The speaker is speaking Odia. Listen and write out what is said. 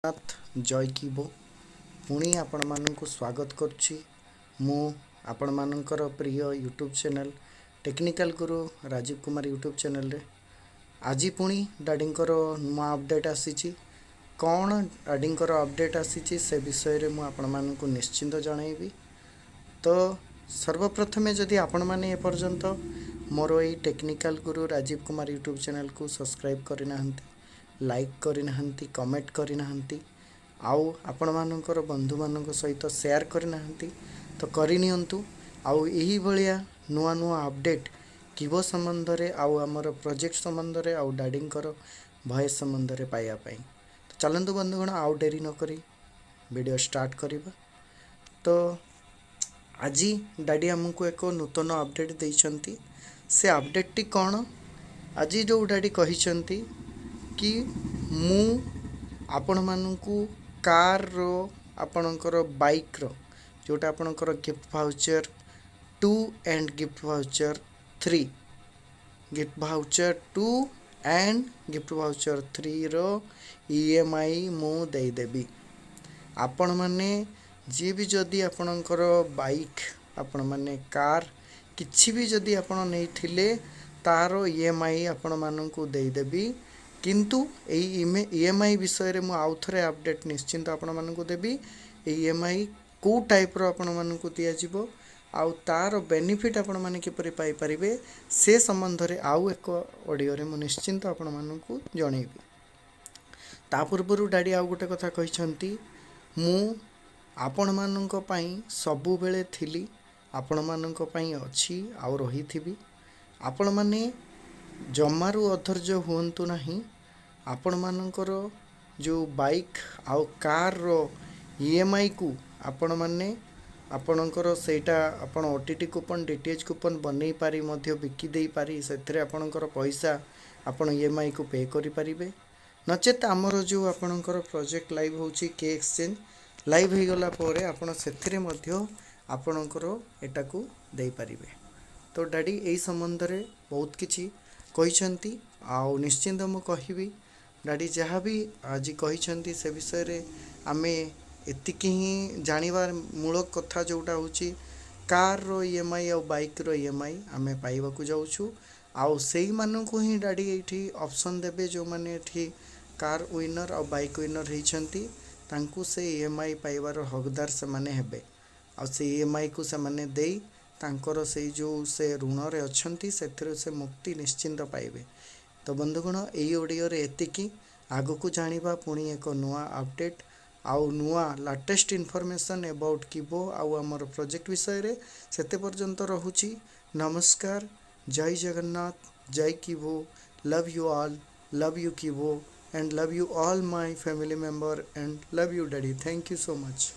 ଜଗନ୍ନାଥ, ଜୟ କିଭୋ। ପୁଣି ଆପଣମାନଙ୍କୁ ସ୍ୱାଗତ କରୁଛି ମୁଁ ଆପଣମାନଙ୍କର ପ୍ରିୟ ୟୁଟ୍ୟୁବ୍ ଚ୍ୟାନେଲ୍ ଟେକ୍ନିକାଲ୍ ଗୁରୁ ରାଜୀବ କୁମାର ୟୁଟ୍ୟୁବ୍ ଚ୍ୟାନେଲ୍ରେ। ଆଜି ପୁଣି ଡାଡ଼ିଙ୍କର ନୂଆ ଅପଡ଼େଟ୍ ଆସିଛି। କ'ଣ ଡାଡ଼ିଙ୍କର ଅପଡ଼େଟ୍ ଆସିଛି, ସେ ବିଷୟରେ ମୁଁ ଆପଣମାନଙ୍କୁ ନିଶ୍ଚିନ୍ତ ଜଣାଇବି। ତ ସର୍ବପ୍ରଥମେ ଯଦି ଆପଣମାନେ ଏପର୍ଯ୍ୟନ୍ତ ମୋର ଏଇ ଟେକ୍ନିକାଲ୍ ଗୁରୁ ରାଜୀବ କୁମାର ୟୁଟ୍ୟୁବ୍ ଚ୍ୟାନେଲ୍କୁ ସବସ୍କ୍ରାଇବ୍ କରିନାହାନ୍ତି, ଲାଇକ୍ କରିନାହାନ୍ତି, କମେଣ୍ଟ କରିନାହାନ୍ତି ଆଉ ଆପଣମାନଙ୍କର ବନ୍ଧୁମାନଙ୍କ ସହିତ ସେୟାର କରିନାହାନ୍ତି, ତ କରିନିଅନ୍ତୁ। ଆଉ ଏହିଭଳିଆ ନୂଆ ନୂଆ ଅପଡ଼େଟ୍ କିଭୋ ସମ୍ବନ୍ଧରେ ଆଉ ଆମର ପ୍ରୋଜେକ୍ଟ ସମ୍ବନ୍ଧରେ ଆଉ ଡାଡ଼ିଙ୍କର ଭଏସ୍ ସମ୍ବନ୍ଧରେ ପାଇବା ପାଇଁ, ତ ଚାଲନ୍ତୁ ବନ୍ଧୁଗଣ, ଆଉ ଡେରି ନକରି ଭିଡ଼ିଓ ଷ୍ଟାର୍ଟ କରିବା। ତ ଆଜି ଡାଡ଼ି ଆମକୁ ଏକ ନୂତନ ଅପଡ଼େଟ୍ ଦେଇଛନ୍ତି। ସେ ଅପଡ଼େଟ୍ଟି କ'ଣ? ଆଜି ଯେଉଁ ଡାଡ଼ି କହିଛନ୍ତି କି ମୁଁ ଆପଣମାନଙ୍କୁ କାର୍ର, ଆପଣଙ୍କର ବାଇକ୍ର, ଯେଉଁଟା ଆପଣଙ୍କର gift voucher 2 and gift voucher 3, gift voucher 2 and gift voucher 3ର EMI ମୁଁ ଦେଇଦେବି। ଆପଣମାନେ ଯିଏ ବି ଯଦି ଆପଣଙ୍କର ବାଇକ୍, ଆପଣମାନେ କାର୍ କିଛି ବି ଯଦି ଆପଣ ନେଇଥିଲେ, ତାର ଇଏମ୍ଆଇ ଆପଣମାନଙ୍କୁ ଦେଇଦେବି। କିନ୍ତୁ ଏଇ ଇଏମ୍ଆଇ ବିଷୟରେ ମୁଁ ଆଉ ଥରେ ଅପଡ଼େଟ୍ ନିଶ୍ଚିନ୍ତ ଆପଣମାନଙ୍କୁ ଦେବି। ଏଇ ଇଏମ୍ଆଇ କେଉଁ ଟାଇପ୍ର ଆପଣମାନଙ୍କୁ ଦିଆଯିବ ଆଉ ତାର ବେନିଫିଟ୍ ଆପଣମାନେ କିପରି ପାଇପାରିବେ, ସେ ସମ୍ବନ୍ଧରେ ଆଉ ଏକ ଅଡ଼ିଓରେ ମୁଁ ନିଶ୍ଚିନ୍ତ ଆପଣମାନଙ୍କୁ ଜଣେଇବି। ତା ପୂର୍ବରୁ ଡାଡ଼ି ଆଉ ଗୋଟେ କଥା କହିଛନ୍ତି, ମୁଁ ଆପଣମାନଙ୍କ ପାଇଁ ସବୁବେଳେ ଥିଲି, ଆପଣମାନଙ୍କ ପାଇଁ ଅଛି ଆଉ ରହିଥିବି। ଆପଣମାନେ ଜମାରୁ ଅଧୈର୍ଯ୍ୟ ହୁଅନ୍ତୁ ନାହିଁ। ଆପଣମାନଙ୍କର ଯେଉଁ ବାଇକ୍ ଆଉ କାର୍ର ଇଏମ୍ଆଇକୁ ଆପଣମାନେ ଆପଣଙ୍କର ସେଇଟା ଆପଣ OTT coupon, DTH coupon ବନେଇ ପାରି ମଧ୍ୟ ବିକି ଦେଇପାରି ସେଥିରେ ଆପଣଙ୍କର ପଇସା ଆପଣ ଇଏମ୍ଆଇକୁ ପେ କରିପାରିବେ। ନଚେତ୍ ଆମର ଯେଉଁ ଆପଣଙ୍କର ପ୍ରୋଜେକ୍ଟ ଲାଇଭ୍ ହେଉଛି, କେ ଏକ୍ସଚେଞ୍ଜ ଲାଇଭ୍ ହେଇଗଲା ପରେ ଆପଣ ସେଥିରେ ମଧ୍ୟ ଆପଣଙ୍କର ଏଟାକୁ ଦେଇପାରିବେ। ତ ଡାଡ଼ି ଏଇ ସମ୍ବନ୍ଧରେ ବହୁତ କିଛି କହିଛନ୍ତି। ଆଉ ନିଶ୍ଚିନ୍ତ ମୁଁ କହିବି, ଡାଡ଼ି ଯାହା ବି ଆଜି କହିଛନ୍ତି ସେ ବିଷୟରେ ଆମେ ଏତିକି ହିଁ ଜାଣିବା। ମୂଳ କଥା ଯେଉଁଟା ହେଉଛି, କାର୍ର ଇଏମ୍ଆଇ ଆଉ ବାଇକ୍ର ଇଏମ୍ଆଇ ଆମେ ପାଇବାକୁ ଯାଉଛୁ। ଆଉ ସେଇମାନଙ୍କୁ ହିଁ ଡାଡ଼ି ଏଇଠି ଅପସନ୍ ଦେବେ, ଯେଉଁମାନେ ଏଠି କାର୍ ୱିନର୍ ଆଉ ବାଇକ୍ ୱିନର୍ ହେଇଛନ୍ତି। ତାଙ୍କୁ ସେ ଇଏମ୍ଆଇ ପାଇବାର ହକଦାର ସେମାନେ ହେବେ। ଆଉ ସେ ଇଏମ୍ଆଇକୁ ସେମାନେ ଦେଇ ତାଙ୍କର ସେଇ ଯେଉଁ ସେ ଋଣରେ ଅଛନ୍ତି, ସେଥିରୁ ସେ ମୁକ୍ତି ନିଶ୍ଚିନ୍ତ ପାଇବେ। ତ ବନ୍ଧୁଗଣ, ଏଇ ଅଡ଼ିଓରେ ଏତିକି। ଆଗକୁ ଜାଣିବା ପୁଣି ଏକ ନୂଆ ଅପଡ଼େଟ୍ ଆଉ ନୂଆ ଲାଟେଷ୍ଟ ଇନଫର୍ମେସନ୍ ଏବାଉଟ୍ କିଭୋ ଆଉ ଆମର ପ୍ରୋଜେକ୍ଟ ବିଷୟରେ। ସେତେ ପର୍ଯ୍ୟନ୍ତ ରହୁଛି। ନମସ୍କାର, ଜୟ ଜଗନ୍ନାଥ, ଜୟ କିଭୋ। Love you all, love you Kivo and love you all my family member and love you, Daddy. Thank you so much.